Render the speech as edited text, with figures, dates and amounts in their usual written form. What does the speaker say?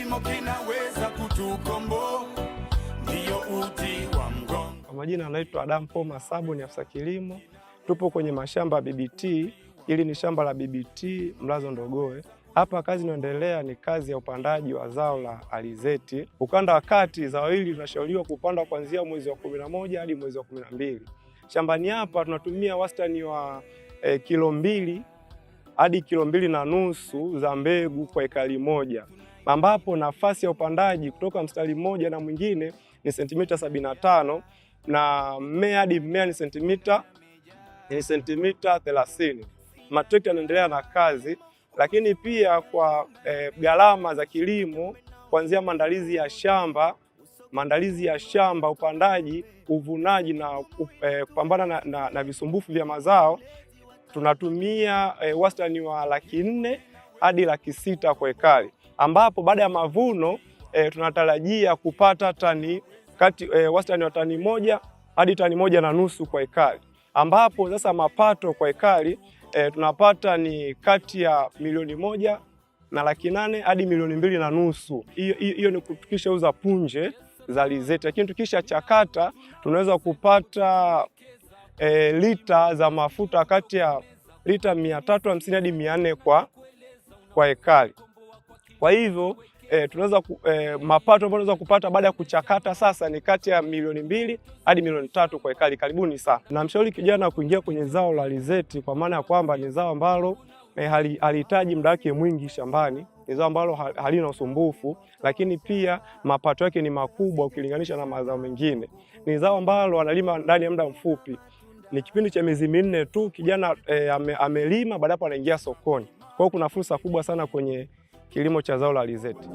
Kilimo kinaweza kutukomboa, ndiyo uti wa mgongo. Kwa majina anaitwa Adam Paul Masabu, ni afisa kilimo. Tupo kwenye mashamba ya BBT. Hili ni shamba la BBT Mlazo Ndogoe. Hapa kazi inayoendelea ni kazi ya upandaji wa zao la alizeti. Ukanda wa kati, zao hili linashauriwa kupandwa kuanzia mwezi wa 11 hadi mwezi wa 12. Shambani hapa tunatumia wastani wa kilo 2 hadi kilo 2.5 za mbegu kwa ekari moja, ambapo nafasi ya upandaji kutoka mstari mmoja na mwingine ni sentimita 75 na mmea hadi mmea ni sentimita 30. Matrekta yanaendelea na kazi, lakini pia kwa gharama za kilimo kuanzia maandalizi ya shamba, upandaji, uvunaji na kupambana na visumbufu vya mazao tunatumia wastani wa 400,000 hadi 600,000 kwa ekari, ambapo baada ya mavuno tunatarajia kupata tani kati wastani wa tani 1 hadi tani 1.5 kwa ekari, ambapo sasa mapato kwa ekari tunapata ni kati ya 1,800,000 hadi 2.5 milioni. Hiyo ni tukishauza punje za alizeti, lakini tukisha chakata tunaweza kupata lita za mafuta kati ya lita 350 hadi 400 kwa ekari. Kwa hivyo tunaweza mapato ambayo tunaweza kupata baada ya kuchakata sasa ni kati ya 2 milioni hadi 3 milioni kwa ekari. Karibuni sana. Namshauri kijana kuingia kwenye zao la alizeti kwa maana ya kwamba ni zao ambalo halihitaji muda wake mwingi shambani, ni zao ambalo halina usumbufu, lakini pia mapato yake ni makubwa ukilinganisha na mazao mengine. Ni zao ambalo analima ndani ya muda mfupi, ni kipindi cha miezi 4 tu kijana amelima, baada hapo anaingia sokoni. Kwa hiyo kuna fursa kubwa sana kwenye kilimo cha zao la alizeti.